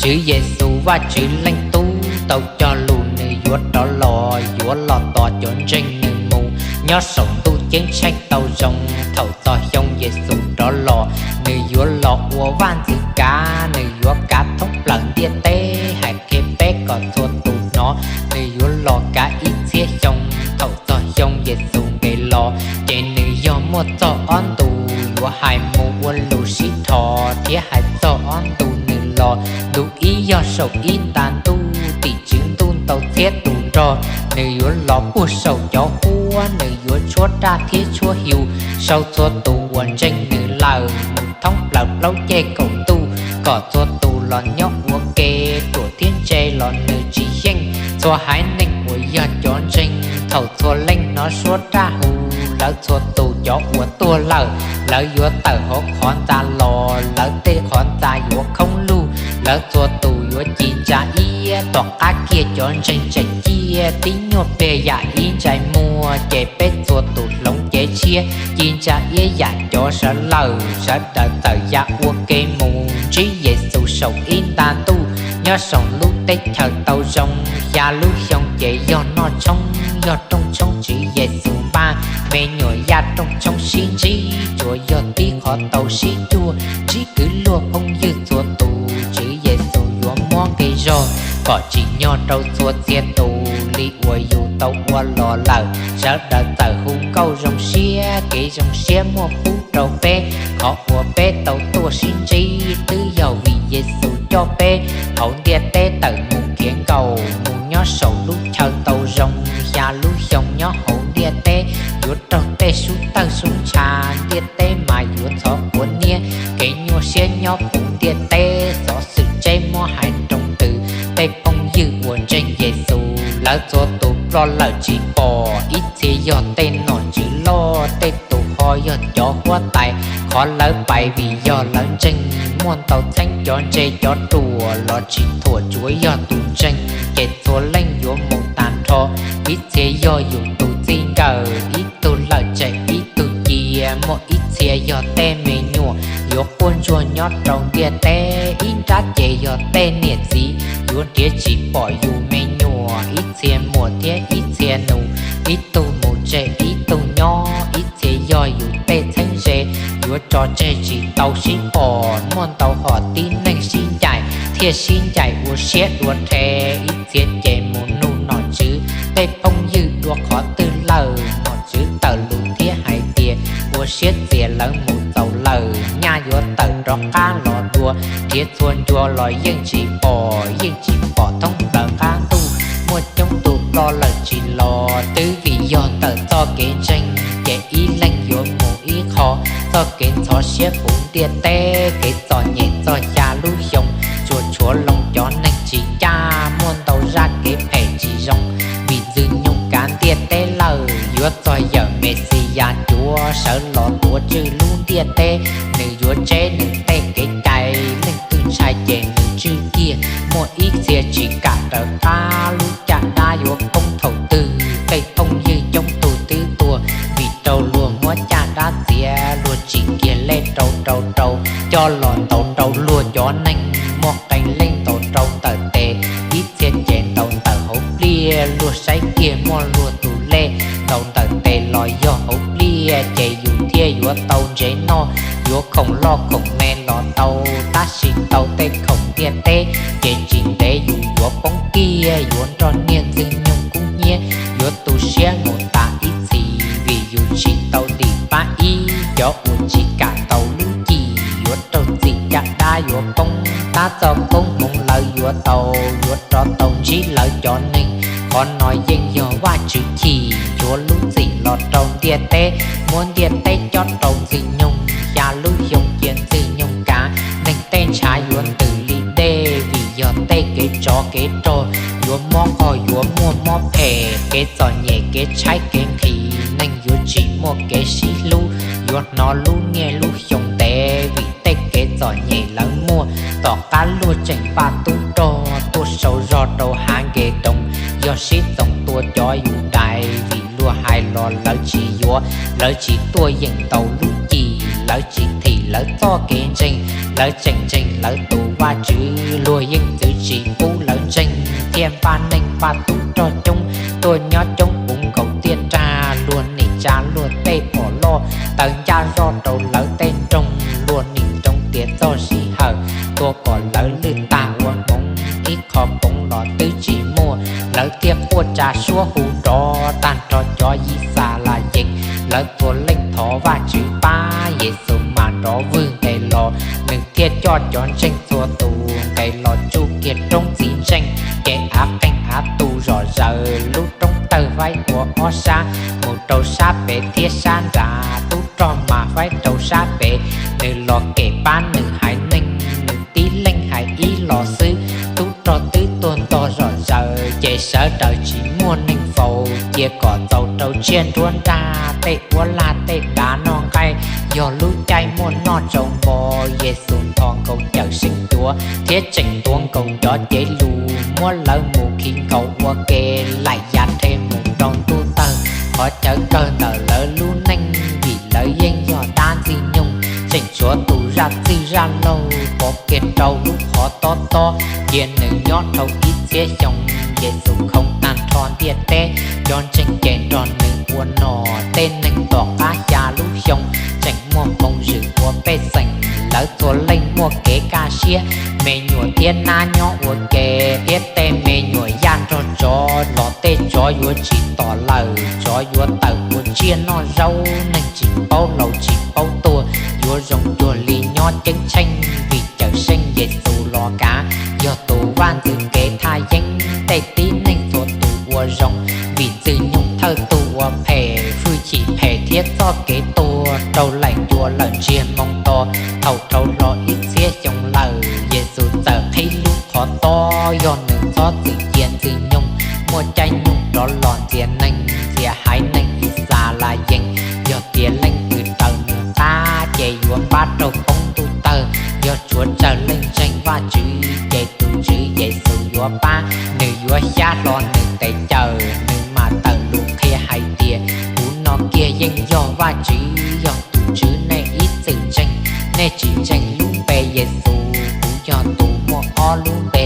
Tswv Yexus Vajtswv Leej Tub tau cog lus nws yuav rov los, yuav los tos cov ntseeg nws mus nyob saum ntuj ceeb tsheej tau zoo. Thaum txog xyoo Yexus rov los, nws yuav los ua vaj ntxwv kav, nws yuav kav thoob plaws ntiaj teb. Hais qhia peb kom txhua tus hnov, nws yuav los kav ib txhiab xyoo. Thaum txog xyoo Yexus nqes los, ces nws yog muaj txog ob ntu, yuav hais mus ua lus sib dhos thiab hais txog ob ntu nws los. Ntu ib yog saum ib nta ntuj, tim tswv ntuj ntau txhiab tus nrog, nws yuav los puag saum cov huab, nws yuav tshuab raj thiab tshuab xyu, sau txhua tus uas ntseeg nws lawm mus thoob plaws plaub ceg kaum ntuj, kom txhua tus los nyob ua ke, ruam thiab ntse los nws tsis yeej. Txhua haiv neeg uas yog cov ntseeg, thaum txhua leej hnov suab raj hu, lawv txhua tus cov uas tuag lawm, lawv yuav tawm hauv qhov ntxa los, lawv tej qhov ntxa yuav khoob lug, lawv txhua tus yuav ci ntsa iab. Tom qab kiag cov ntseeg tseem ciaj tib nyuag pliag yam ib ntsais muag, ces peb txhua tus hloov cev tshiab ci ntsa iab yam cov sawv lawm. Sawv daws txawm ya ua ke mus ntsib Yexus saum ib nta ntuj nyob saum lub teb chaws tau zoo. Xya lub xyoo ces yog noj tshoob, yog rooj tshoob Tswv Yexus npaj, me nyuam yaj rooj tshoob sib ntsib, tsuas yog tib qhov tau sib cuag. Ntsib kwv luag phooj ywg txhua tus, Tswv Yexus yuav muab nqi zog kom tsim nyog rau txhua txhia tus li uas yus tau ua los lawm. Sawv daws txawm hu nkauj zoo siab, kev zoo siab muaj pub rau peb. Qhov uas peb tau tuaj sib ntsib twb yog vim Yexus coj peb hauv ntiaj teb tawm mus khiav nkaum mus nyob saum lub chaw tau zoo. Xya lub xyoo nyob hauv ntiaj teb yuav raug tej sub tawg sub ntsha, ntiaj teb mas yuav txhov quav niab. Kev nyuaj siab nyob puv ntiaj teb, xov xwm tseb muab hais nroo ntws. Tej phooj ywg uas ntseeg Yexus, lawv txhua tus ploj lawm tsis pom. Ib txhia yog tej nom tswv loj, tej tus ho yog cov huab tais. Qhov lawv pais vim yog lawv ntseeg. Muaj ntau txheeb cov ntse cov ruam los tsis thuam, tsuav yog tus ntseeg ces txhua leej yuav mus tag nrho. Ib txhia yog yus tus txij nkawm, ib tug lawm tseg ib tug cia. Muaj ib txhia yog tej me nyuam yuav quaj ntsuag nyob rau ntiaj teb. Ib nrab ces yog tej niam txiv yuav nrhiav tsis pom yus me nyuam. Ib txhia muam thiab ib txhia nus, ib tug mus tseg ib tug nyob. Ib txhia yog yus tej txheeb ze yuav tso tseg tsis tau sib pom. Muaj ntau hom tib neeg sib ncaim thiaj sib ncaim ua siab dua rhe. Ib txhia ces mus nug nom tswv, tej phooj ywg dua qhov twg lawm. Nom tswv tawm lus thiab hais tias ua siab txias lawv mus txaus lawm, nyaj yuav tawm rov qab los dua. Nrhiav txhua ncua los yeej tsis pom, yeej tsis pom thoob plaws qab ntuj. Muaj coob tus ploj lawm tsis los, twb vim yog ntawm txoj kev ntseeg ces ib leeg yuav mus ib qho. Txoj kev ntxhov siab puv ntiaj teb, kev txom nyem txog xya lub xyoo, tsuas tshuav loo cov neeg tsis ncaj. Muaj ntau zaj kev phem tsis zoo, vim Ntxwg Nyoog kav ntiaj teb lawm. Yuav txog yawm Mexiyas cuav sawv los tuav tswj lub ntiaj teb, nws yuav tseb nws tej kev cai. Leej twg ntshai ces nws tswj kiag. Muaj ib txhia tsis kam raws qab, lub caj dab yuav poob thaum twg. Tej phooj ywg coob tus twb tuag, vim rau luag muab caj dab txiav. Luag tsim kiag lej rau rau rau, coj los ntaus rau luag cov neeg. Muaj qee lej ntaus rau ntawm tes, ib txhia ces ntaus ntawm hauv pliaj. Luag saib kiag muaj luag tus lej ntaus ntawm tes los yog hauv pliaj, ces yus thiaj yuav tau ntsev noj. Yuav khoom loj khoom me los tau, tab sis tau tej khoom ntiaj teb ces tsis ntev yus yuav poob kiag. Yuav nrog niag Ntxwg Nyoog kub hnyiab, yuav tu siab mus tas ib txhis, vim yus tsis tau dim pab ib. Cov uas tsis kam tau lub cim, yuav raug txim caj dab yuav poob. Tab txoj koob hmoov lawv yuav tau, yuav rov tau ntsib lawv cov neeg. Qhov no yeej yog Vajtswv chim, yuav lub txim los rau ntiaj teb. Muab ntiaj teb cob rau Ntxwg Nyoog, xya lub xyoo cia Ntxwg Nyoog kav. Neeg tej ntshav yuav ntws li dej, vim yog tej kev tsov kev rog yuav mob qaug, yuav muaj mob phem. Kev txom nyem kev tshaib kev nqhis, neeg yuav tsis muaj kev sib hlub, yuav hnov lub niaj lub xyoo ntev. Vim tej kev txom nyem lawv muaj, tom qab luag tseem npaj tub rog tuaj sau zog rau Hav Nkedoos. Yog sib txoos tua cov Yudais, vim luag hais los lawv tsis yuav. Lawv tsis tuaj yeem ntaus lub cim, lawv tsis thim lawv txoj kev ntseeg. Lawv tseem ntseeg lawv tus Vajtswv, luag yeej txwv tsis pub lawv ntseeg, thiaj npaj neeg npaj tub rog coob tuaj nyob coob puv nkaus tiaj nrag. Luag nim tsa luag tej phom loj taws ncaj zoj rau lawv tej nroog, luag nim nroo tias txog sij hawm tua kom lawv lwj tag ua hmoov, ib qho poov los twb tsis muaj. Lawv thiaj quaj tsa suab hu rov tag nrho cov Yixalayees, lawv txhua leej thov Vajtswv pab. Yexus mam rov vwg nqes los, nws thiaj coj cov ntseeg txhua tus nqes los tsuj kiag roob txiv ntseej, ces av qeeg av tu zom zaws, lub roob tawg faib ua ob sab, mus rau sab pem thiab sab nrad. Tub rog mas faib rau sab pem, nws los kem pab nws haiv neeg, nws tib leeg hais ib los xwb, tub rog twb tuag ntog zom zaws, ces sawv daws tsis muaj neeg faus. Cia kom txaus rau tsiaj nruab nrag, tej uab lag tej dav noj nqaij, yog lub caij muaj noj tsau npo. Yexus nthos nkaus cawm seej cuav thiab tseem ntuav nkaus cov cev lus, muab lawv mus khi nkaus ua ke, laim ya rhe mus rau ntuj tawg. Qhov chaw kawg ntawm lawv lub neej, vim lawv yeej yog dab ntxwg nyoog, tseem tshuav tus zaj txwj zaj laug pov kiag rau lub qhov tob tob, cia nws nyob dhau ib txhiab xyoo. Yexus khoo tag nrho ntiaj teb, cov ntseeg ces nrog nws ua nom. Tej neeg tom qab xya lub xyoo tseem muaj hmoo zwm ua pej xeem, lawv txhua leej muaj kev kaj siab, me nyuam thiab nab nyob ua ke, thiab tej me nyuam yaj nrog tsov los tej tsov yuav tsis tom lawm, tsov yuav tawm ua tsiaj noj zaub. Neeg tsis paub laus tsis paub tuag yuav zoo cuag li nyob ceeb tsheej, vim cawm seej Yexus los kav, yog tus vaj ntxwv kev thaj yeeb. Tej tib neeg txhua tus ua zoo, vim ntxwg nyoog thawj tug ua phem, hwj chim phem thiab txoj kev tuag raug laim ncua lawm ntsiag moo to. Thaum dhau hlo ib txhiab xyoo lawm, Yexus txawm qhib lub qhov tob, yog nws txhob txwm cia ntxwg nyoog muaj caij nyoog rov los ntxias neeg, ntxias haiv neeg Yixalayees. Yog tias leej twg raws nws qab, ces yuav npab raug poob ntuj tawg. Yog tsuav tsawg leej ntseeg Vajtswv, ces tus Tswv Yexus yuav pab, nws yuav xyab hlo nws tes cawm. Nws mam tawm lus qhia hais tias, kuv no kiag yeej yog Vajtswv, yog tus Tswv nej ib txwm ntseeg. Nej tsis ntseeg lub npe Yexus, kuv yog tus muaj ob lub npe,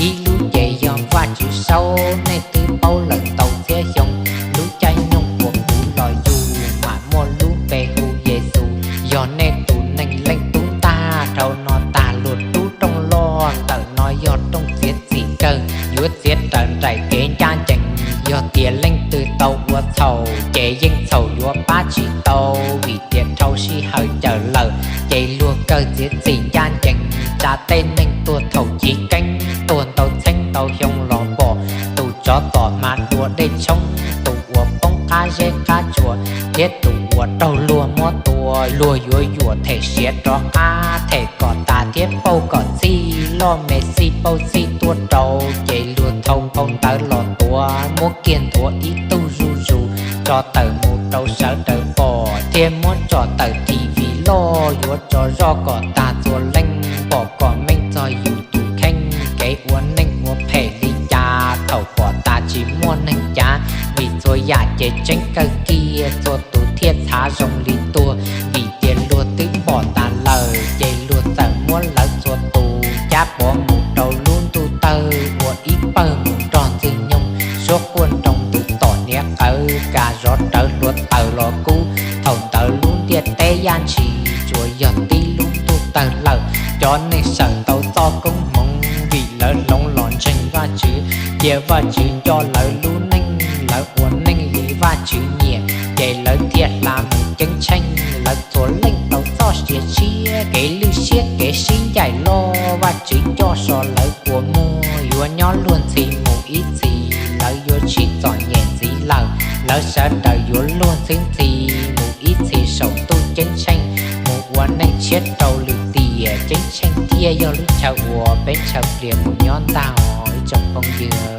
ib lub ces yog Vajtswv saub. Nej twb paub lawm ntau txhiab xyoo, lub caij nyoog uas kuv los yug, mam muaj lub npe hu Yexus. Yog nej tus neeg leej tub ntag, dhau no tag luag rub rooj loj, ntawm no yog rooj txiav txim kawg, yuav txiav raws nraim kev ncaj ncees. Yog tias leej twg tau ua txhaum, ces yeej txhaum yuav pab tsis tau, vim tias dhau sij hawm cawm lawm, ces luag kawg txiav txim ncaj ncees. Tsa tej neeg tuag thaum chiv keeb, tuag ntau txheeb ntau xyoo los pom, tus tsov tom hma dua dej tshoob, tus uas poob qab zeb qab tsuas, thiab tus uas raug luag muab tua, luag yuav yuam them siav rov qab, them kom tas thiab pauj kom txhij, loj me xij pauj txhij tuaj rau, ces luag thau npau ntawv los tuav, muab kiag nthuav ib tug zuj zus, tso tawm mus rau sawv daws pom, thiab muab tso tawm T V loj, yuav tso zoj kom tas txhua leej, pom kom meej txog yus tus kheej, kev ua neej ua phem li cas, thaum pom tas tsis muaj neeg cav, vim txhua yam ces tseeb kawg kiag, txhua tus thiaj txhav zoo li tuag, vim tias luag twb pom tas lawm, ces luag txawm muab lawv txhua tus cab pov mus rau lub ntuj tawg, ua ib pawg mus nrog ntxwg nyoog, suab quaj nroo ntws tom hniav qawv, kas zov rawv hluav taws los kub. Thaum ntawd lub ntiaj teb yaj ntshis, tsuas yog tib lub ntuj tawg lawm. Cov neeg sawm ntau txoj koob hmoov, vim lawv hloov los ntseeg Vajtswv, cia Vajtswv coj lawv lub neej, lawv ua neej li Vajtswv nyiam, ces lawv thiaj hla mus ceeb tsheej. Lawv txhua leej tau txoj sia tshiab, kev lwj siab kev sib ncaim loj, Vajtswv coj so lawv kua muag, yuav nyob luag ntxhi mus ib txhis, lawv yuav tsis txom nyem ntxiv lawm. Lawv sawv daws yuav luag ntxhi ntxhi mus ib txhis saum ntuj ceeb tsheej, mus ua neej tshiab rau lwm tiam. Ceeb tsheej thiaj yog lub chaw uas peb ntshaw plias mus nyob ntag os ib tsoom phooj ywg.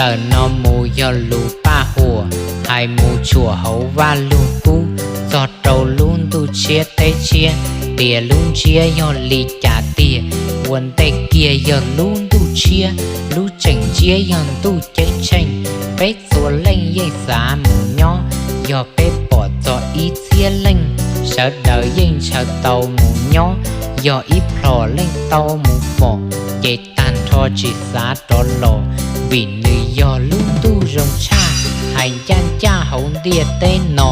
Ntawm no mus yog lus paj huam, hais mus tshuam hauv Vaj Lug Kub, txog rau lub ntuj tshiab teb tshiab, tias lub ntsiab yog li cas tiag. Ua ntej kiag yog lub ntuj tshiab, lub tseem ntsiab yog ntuj ceeb tsheej. Peb txhua leej yeej xav mus nyob, yog peb pom txog ib txhiab leej, sawv daws yeej ntshaw tau mus nyob. Yog ib plhom leej tau mus pom, ces tag nrho tsis xav rov los, vim nws yog lub ntuj zoo tshaj. Hais ncaj ncaj hauv ntiaj teb no,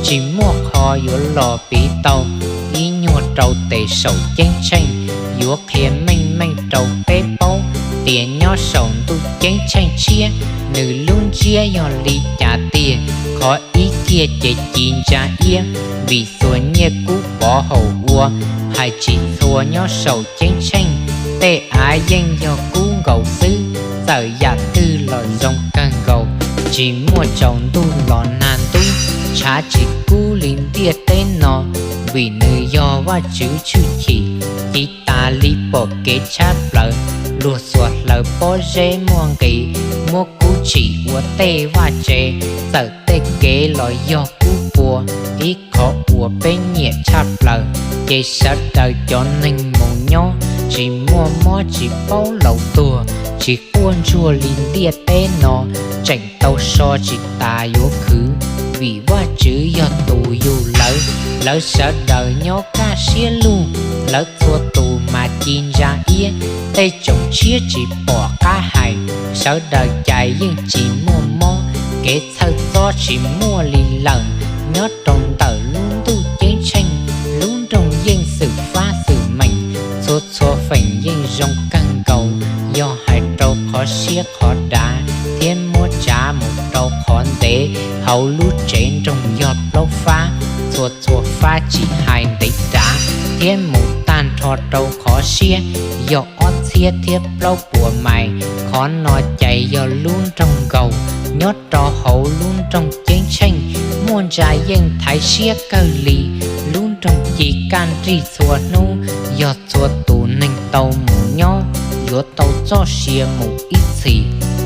tsis muaj qhov yuav los piv tau ib nyuag rau tes saum ceeb tsheej. Yuav qhia meej meej rau peb paub, tias nyob saum ntuj ceeb tsheej tshiab, nws lub ntsiab yog li cas tiag. Qhov ib kiag ces ci ntsa iab, vim txhua nyiaj kub pov haum ua, hais tsis txhua nyob saum ceeb tsheej. Tej av yeej yog kub nkaus xwb, txawm yam twg los zoo kawg nkaus, tsis muaj tsaus ntuj los nag ntub, tshav tsis kub li ntiaj teb no, vim nws yog Vajtswv tshwj chim. Ci tas li pom kev tshab plaws, luag xuas hlaws pob zeb muaj nqis, muab kub tsim ua tej vaj tse, txawm tej kev los yog kub pua. Ib qhov uas peb nyiam tshaj plaws, ces sawv daws cov neeg mus nyob, tsis muaj mob tsis paub laus tuag, tsis quaj ntsuag li ntiaj teb no, tseem tau so tsis tas yuav khwv, vim Vajtswv yog tus yug lawv. Lawv sawv daws nyob kaj siab lug, lawv txhua tus mas ci ntsa iab, tej tsoos tshiab tsis pom qab hais, sawv daws cais yeej tsis muaj mob, kev txhawj txob tsis muaj li lawm. Nyob rau ntawm lub ntuj ceeb tsheej, lub nroog yeej xwm fab xwm meem, txhua txhua feem yeej zoo kawg nkaus. Yog hais rau qhov siab qhov dav thiab muab tsav mus rau qhov ntev, hauv lub tsev nroog yog plaub fab, txhua txhua fab tsis hais ntev dav, thiab mus tag nrho rau qhov siab yog ob txhiab thiab plaub puas mais. Qhov no cais yog lub nroog nkaus. Nyob rau hauv lub nroog ceeb tsheej, muaj ntsa yeej thaiv siab kawg li. Lub nroog ci kaj nrig txhua hnub, yog txhua tus neeg tau mus nyob, yuav tau txoj sia mus ib txhis.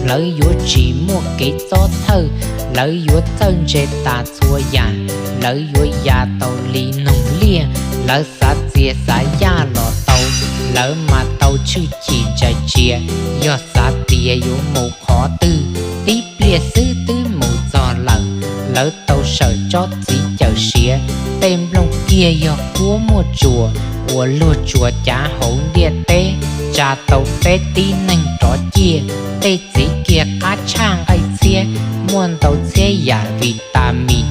Lawv yuav tsis muaj kev txob txhawj, lawv yuav txawj ntse tas txhua yam, lawv yuav ya tau li noog liaj, lawv xav txias xav yaj los tau. Lawv mas tau tshwj chim ntshai ntsia, yog xav tias yuav mus qhov twg, tib pliag xwb twb mus txog lawm. Lawv tau sawm tsob txiv cawm siav, tej nplooj kiag yog kuab muaj tsuas, uas luag tsuas cav hauv ntiaj teb, tsa tau peb tib neeg rov ciaj. Tej txiv kiag qab tshaj nqaij txhiab, muaj ntau txhiab yam vim tas mis,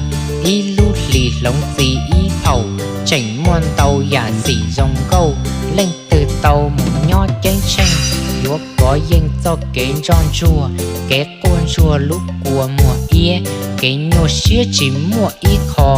ib lub hlis hloov txi ib phaum, tseem muaj ntau yam xim zoo nkauj. Leej twg tau mus nyob ceeb tsheej, yuav pov yeej txoj kev ntsoj ntsuag, kev quaj ntsuag lub kua muag iab, kev nyuaj siab tsis muaj ib qho.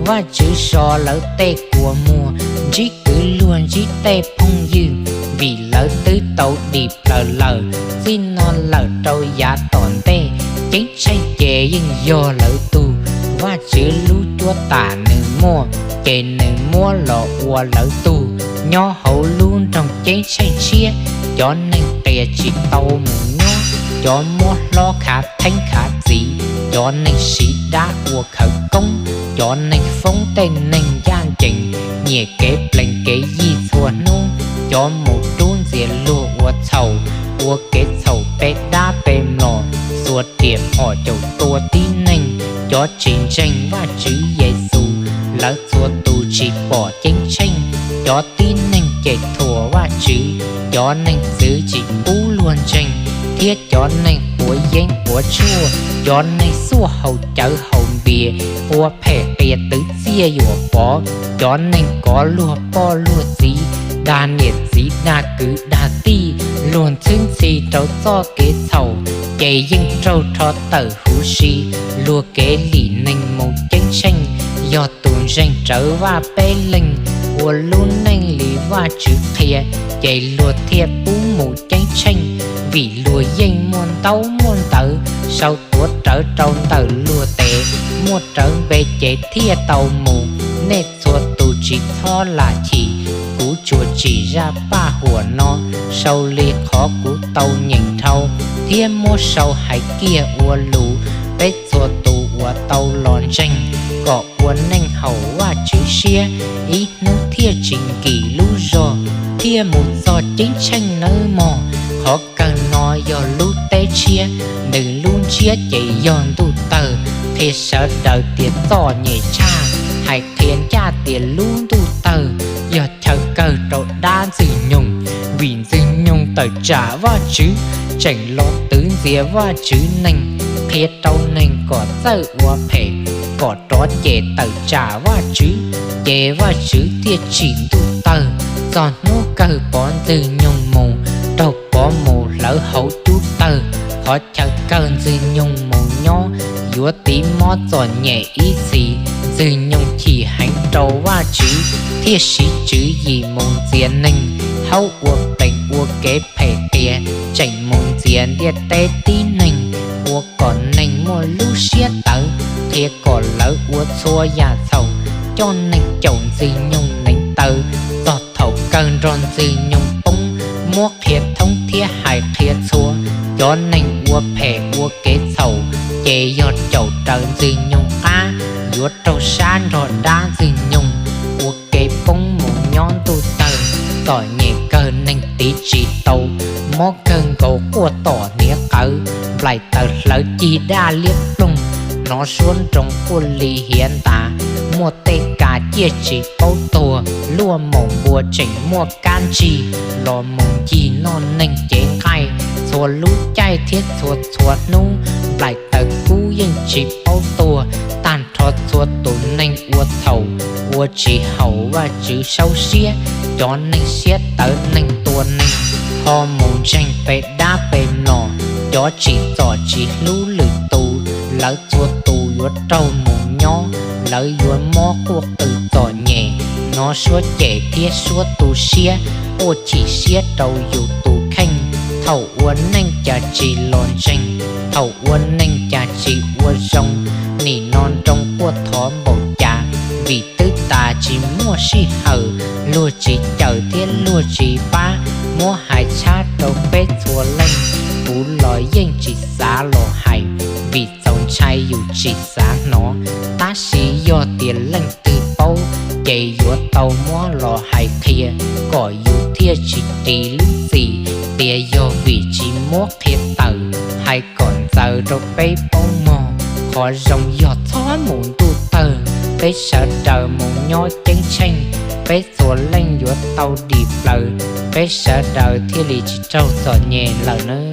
Vajtswv so lawv tej kua muag, ntsib kwv luag ntsib tej phooj ywg, vim lawv twb tau dim plaws lawm. Txij no lawm rau yav tom ntej, ceeb tsheej ces yeej yog lawv tug. Vajtswv lub cuab tam nws muaj, ces nws muab los ua lawv tug. Nyob hauv lub nroog ceeb tsheej tshiab, cov neeg qias tsis tau mus nyob, cov muab hlob khav theeb khav txiv, cov neeg siv dab ua khawv koob, cov neeg foob tej neeg ncaj ncees, nyiam kev plees kev yig txhua hnub, cov mus rub ntxias luag ua txhaum, ua kev txhaum pe dab pe mlom, xuas riam phom caum tua tib neeg, cov tsis ntseeg Vajtswv Yexus, lawv txhua tus tsis pom ceeb tsheej, cov tib neeg cem thuam Vajtswv, cov neeg txwv tsis pub luag ntseeg, thiab cov neeg quav yeeb quav tshuaj, cov neeg xuaj haus cawv haus npias, ua phem qias twv txiaj yuam pov, cov neeg kov luag poj luag txiv, dag niam txiv dag kwv dag tij, luag ntxhwb ntxhi rau txoj kev txhaum, ces yeej raug rho tawm huv si. Luag kev lim neeg mus ceeb tsheej, yog tus ntseeg rawv Vaj Peb Leeg, ua lub neej li Vajtswv qhia, ces luag thiaj pub mus ceeb tsheej. Vim luag yeej muaj ntaub muaj ntawv, sau tuav rawv rau ntawm luag tes, muaj rawv npe ces thiaj tau mus. Nej txhua tus tsis txhob lam chim, kuv tsuas tsim zaj paj huam no, sau li qhov kuv tau nyeem dhau, thiab muab sau hais kiag ua lus. Peb txhua tus uas tau los ntseeg kom ua neej haum Vajtswv siab, ib hnub thiaj tsis nkim lub zog thiab mus txog ceeb tsheej nawb mog. Qhov kawg no yog lub teb tshiab, nws lub ntsiab ces yog ntuj tawg, qhia sawv daws tias txom nyem tshaj, hais qhia ncaj tias lub ntuj tawg yog chaw kawg rau dab ntxwg nyoog, vim ntxwg nyoog tawm tsam Vajtswv tseem los twv ntxias Vajtswv neeg, qhia rau neeg kom txawj ua phem, kom rov cem tawm tsam Vajtswv, ces Vajtswv thiaj tsim ntuj tawg. Txog hnub kawg pov ntxwg nyoog mus, raug pov mus hlawv hauv cub tawg, qhov chaw kawg ntxwg nyoog mus nyob yuav tiv mob txom nyem ib txhis. Ntxwg nyoog chim heev rau Vajtswv thiaj siv tswv yim mus ntxias neeg, haub ua plees ua kev phem qias, tseem mus ntxias ntiaj teb tib neeg, ua kom neeg muaj lub siab tawv, qhia kom lawv ua txhua yam txhaum, coj neeg caum ntxwg nyoog neev taw. Txog thaum kawg nrog ntxwg nyoog poob, muab qhia thoob thiab hais qhia txhua. Cov neeg ua phem ua kev txhaum ces yog caum raws ntxwg nyoog qab, yuav raug sab nrog dab ntxwg nyoog, ua kev poob mus nyob ntuj tawg, txom nyem kawg neeg tiv tsis tau, mob kawg nkaus quaj tom hniav qawv, nplaim taws hlawv cig daj liab ploog, hnov suab nroo quaj li hiav ntas, muaj tej kas ciaj tsis paub tuag, luaj maum npua tseem muaj kab ntsig, los mus ncig noj neeg cev nqaij, txhua lub caij thiab txhua txhua hnub, nplaim taws kub yeej tsis paub tuag, tag nrho txhua tus neeg ua txhaum, ua tsis haum Vajtswv saub siab, cov neeg siab tawv neeg tua neeg, ho mus ntseeg pe dab pe mlom, cov tsim txom tsis hlub lwm tus, lawv txhua tus yuav raug mus nyob, lawv yuav mob quaj qw txom nyem, hnov suab cem thiab suab tu siab, quaj chim siab rau yus tus kheej. Thaum ua neej cas tsis los ntseeg, thaum ua neej cas tsis ua zoo, nim no nroo quaj thov npaum cas, vim twb tas tsis muaj sij hawm, luag tsis cawm thiab luag tsis pab. Muab hais tshab rau peb txhua leej, kuv los yeej tsis xav los hais, vim txaus ntshai yus tsis xav hnov. Tab sis yog tias leej twg paub, ces yuav tau muab los hais qhia, kom yus thiaj tsis ris lub txim, tias yog vim tsis muab qhia tawm. Hais kom ntxaws rau peb paub mog, qhov zoo yog txhob mus ntuj tawg, peb sawv daws mus nyob ceeb tsheej, peb txhua leej yuav tau dim plaws, peb sawv daws thiaj li tsis raug txom nyem lawm nawb.